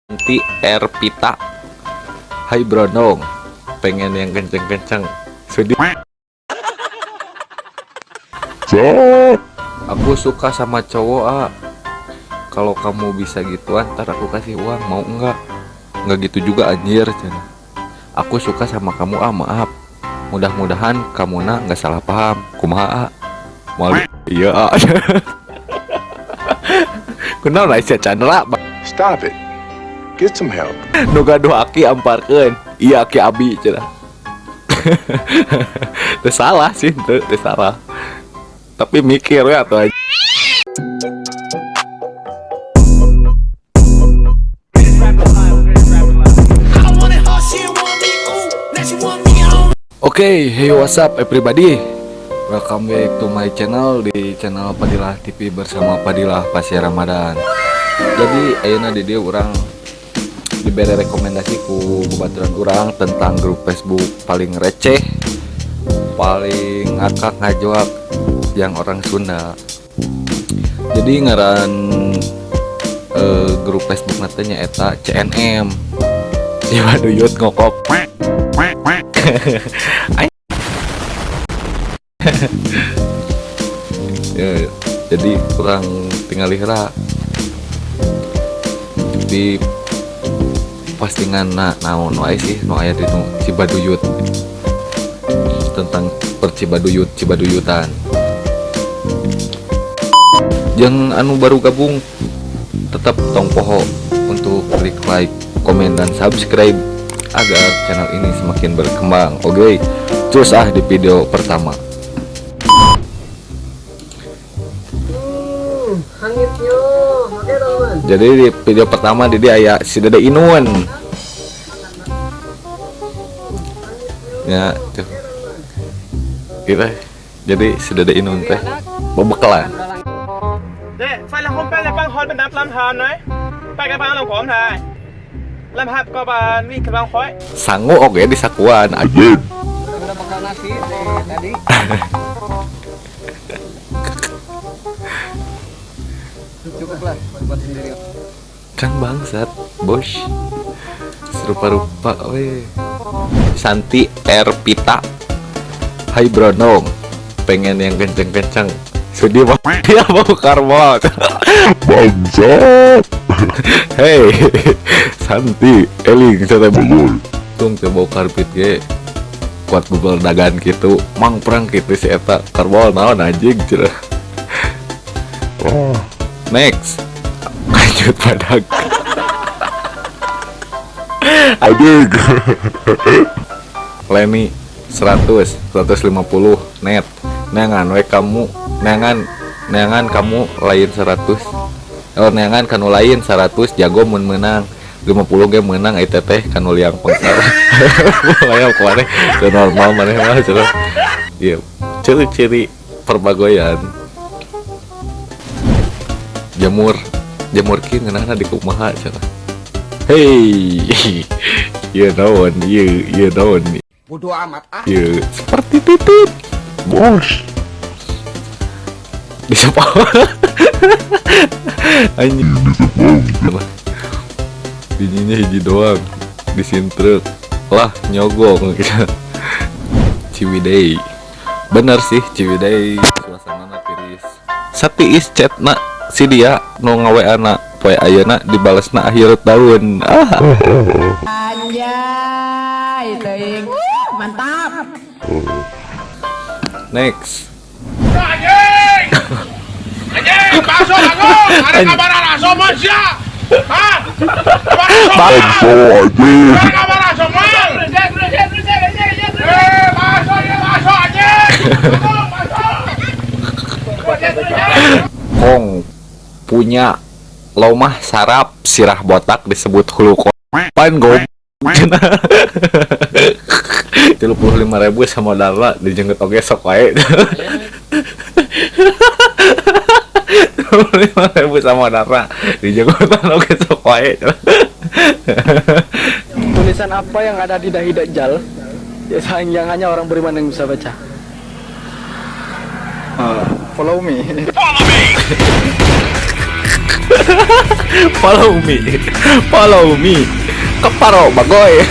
Nanti R Pita. Hai Brondong, pengen yang kenceng-kenceng. Sedih. Aku suka sama cowok, ah. Kalau kamu bisa gituan, ntar aku kasih uang, mau enggak? Enggak gitu juga, anjir cenah. Aku suka sama kamu, ah, maaf. Mudah-mudahan kamu na nggak salah paham. Kumaha, ah? Malu. Iya, ah. Kunaon lah Chandra? Stop it. Get some help. Nu gaduh aki amparkeun. Iya, aki abi cenah. Teu salah sih, teu teu salah. Tapi mikir ya tuh. Oke, okay, hey, what's up everybody? Welcome back to my channel, di channel Padilah TV bersama Padilah Pasir Ramadan. Jadi ayeuna di dieu urang diberi rekomendasi ku babaturan urang tentang grup Facebook paling receh, paling ngakak ngajoak yang orang Sunda. Jadi ngaran grup Facebook nantinya eta CNM Cibaduyut ngokop. Ya, jadi kurang tinggal heula di postingan na naon wae sih nu aya di nu Cibaduyut, tentang percibaduyut Cibaduyutan. Jeung anu baru gabung, tetap tong poho untuk klik like, komen, dan subscribe agar channel ini semakin berkembang. Oke, okay? Terus ah di video pertama. Hangitnya. Oke, teman. Jadi di video pertama di dia aya si Dede Inun. Ya, tuh. Gitu. Jadi si Dede Inun teh bebekalan. Dek, phải là hôm nay là bang hỏi bên đáp làm hàn đấy. Phải cái bang lòng của ông này. Làm hạt có bà mi cái bang khói. Sangu oke di sakuan anjing. Udah bakal nasi deh tadi. Cukup lah buat sendiri. Kan bangsat, bos. Serupa-rupa we. Santi R Pita. Hai Bronong, pengen yang kenceng-kenceng. Sudi mau dia mau karbol. Bangsat. Hei, Santi, eling saya bogor. Tung teu bau karbit ge. Kuat bebel dagan gitu, mang perang gitu si eta karbol naon anjing cenah. Next. Lanjut badag. Anjing. Leni 100, 150 net. Neangan we kamu, neangan neangan kamu lain 100. Oh, neangan kanu lain 100 jago mun menang. 50 ge menang eta teh kanu liang pengker. Layak maneh teu normal maneh mah cenah. Ieu ciri-ciri perbagoyan. Jamur, jamur ki ngeunahna di kumaha cenah. Hei, ieu naon, ieu ieu naon. Bodoh amat ah. Ieu seperti titit. Bos. Disapa. Anjing. Bijinya hiji doang. Disintrek. Lah nyogong. Ciwidey. Bener sih Ciwidey suasana tiris. Satiis chatna si dia nu ngaweana poe ayeuna dibalesna akhir tahun. Ah. Anjay, teuing. Mantap. Next. Anjing! Anjing, bakso bangun! Ada kabar aso manusia! Hah? Kabar aso! Bakso anjing. Ada kabar aso mal! Eh, bakso ya bakso anjing! Bangun, bakso! Kong punya lomah sarap sirah botak disebut hulu pan gob. 35.000 sama dana dijenggot oge sok wae. 35.000 sama dana dijenggotan oge sok wae. Tulisan apa yang ada di dahi Dajjal? Ya, yang hanya orang beriman yang bisa baca. Follow me. Follow me! Follow me. Follow me. Keparo bagoy.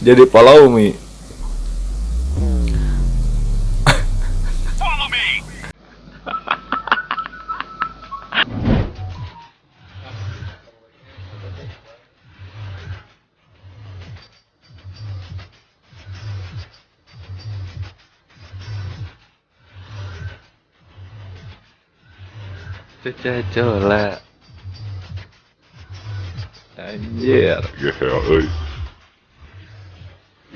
Jadi follow me. Follow me. Cacola. Anjir. Yeah, euy.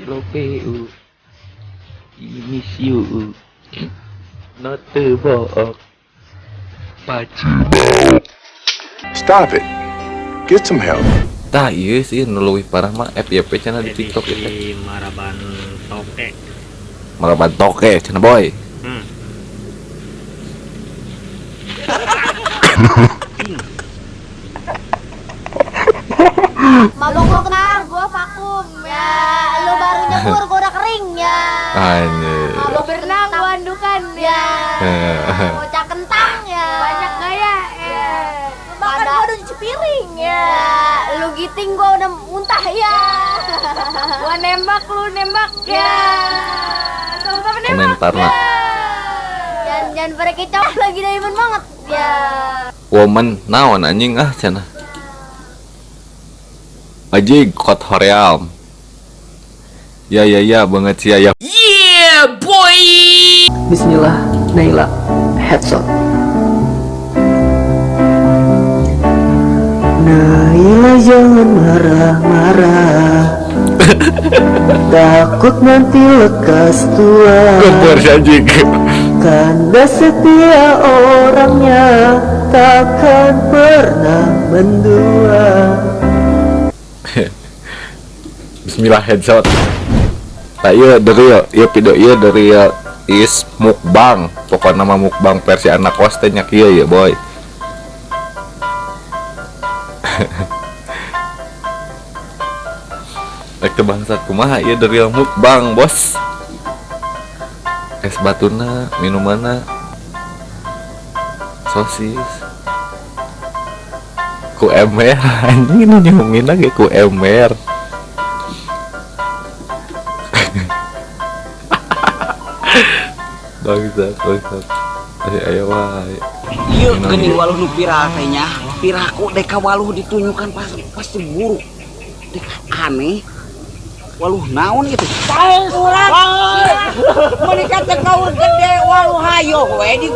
Love you. I miss you. Not bohong. Paci. Stop it. Get some help. Tah iya sih, nu leuwih parah mah FYP cenah di TikTok ya teh. Maraban toke. Maraban toke cenah, boy. Mabok lu kenal, gua vakum ya. Lu baru nyebur, gua udah kering ya. Anjir. Mabok berenang, gua andukan ya. Bocah kentang ya. Banyak gaya ya. Bahkan gua udah cuci piring ya. Lu giting, gua udah muntah ya. Gua nembak, lu nembak ya. Sama-sama nembak. Komentar lah. Jangan pada kecap lagi diamond banget ya. Woman naon anjing ah cenah. Anjing kot hoream. Ya ya ya banget sih ya. Yeah, boy. Bismillah, Naila, headshot. Naila jangan marah-marah. Takut nanti lekas tua. Gempur si anjing. Kanda setia orangnya, takkan pernah mendua. Bismillah headshot. Nah iya the real, iya video iya the real is mukbang. Pokoknya nama mukbang versi anak kos teh nya kieu ya boy. Rek teu bangsat kumaha ieu the real mukbang bos. Es batuna, minumanna, sosis. Ku emer anjing nu nyumin ge ku emer. Bangsat, bangsat. Ayo, ayo wae. Ieu geuning waluh nu viral teh nya. Piraku deka waluh ditunjukkan pasti buruk. Deka aneh. Waluh naon gitu. Urang. Menikah teh kaur gede waluh hayo we di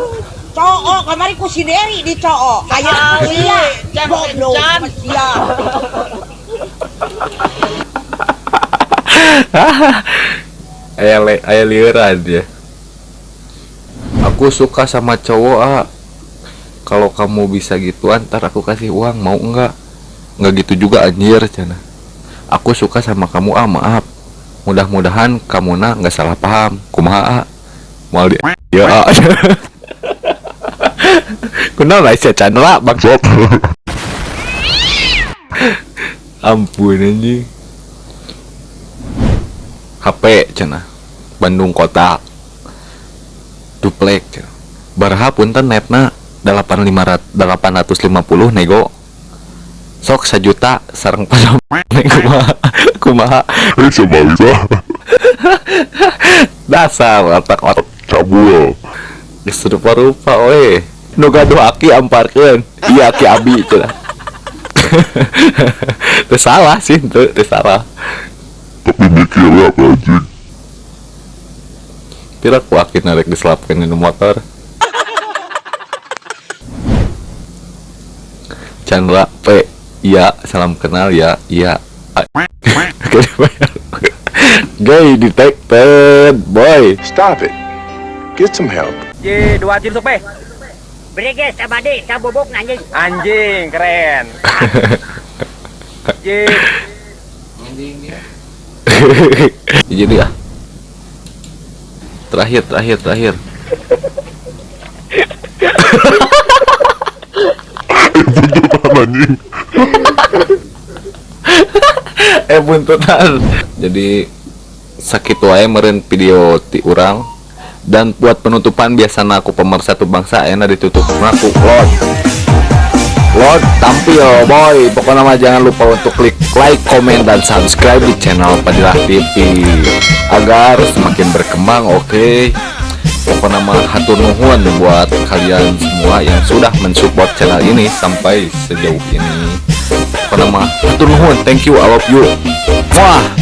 cook kamari ku si Deri di cook. Aya sia goblok sia. Aya lieuran dia. Aku suka sama cowok, ah. Kalau kamu bisa gituan, ntar aku kasih uang, mau enggak? Enggak gitu juga anjir cenah. Aku suka sama kamu, ah, maaf. Mudah-mudahan kamu nah nggak salah paham. Kumaha, ah? Mal di ya, ah. Kunaon lah sia Chandra, bangsat. Ampun anjing. HP cenah. Bandung kota. Duplek cenah. Baraha punten netna 850 nego. Sok 1 juta sareng pasam kumaha kumaha. Coba bisa. Dasar otak otak Cabul. Geus rupa-rupa we. Nu gaduh aki amparkeun. Iya aki abi cenah. Teu salah sih, teu salah. Tapi mikirnya apa anjing? Pira ku aki narek diselapkeun dina motor. Chandra P. Iya, salam kenal ya. Iya. Gay detected, boy. Stop it. Get some help. Ye, dua jam sok pe. Breges abadi sabobok anjing. Anjing, keren. Ye. Jadi ah. Terakhir, terakhir, terakhir. Buntutan anjing. Buntutan. Jadi sakitu wae meureun video ti urang. Dan buat penutupan, biasanya aku pemersatu bangsa, enak ditutup ngaku load load tampil boy. Pokoknya mah jangan lupa untuk klik like, komen, dan subscribe di channel Padilah TV agar semakin berkembang, oke? Pokoknya mah hatur nuhun buat kalian semua yang sudah mensupport channel ini sampai sejauh ini. Pokoknya mah hatur nuhun, thank you, I love you. Wah.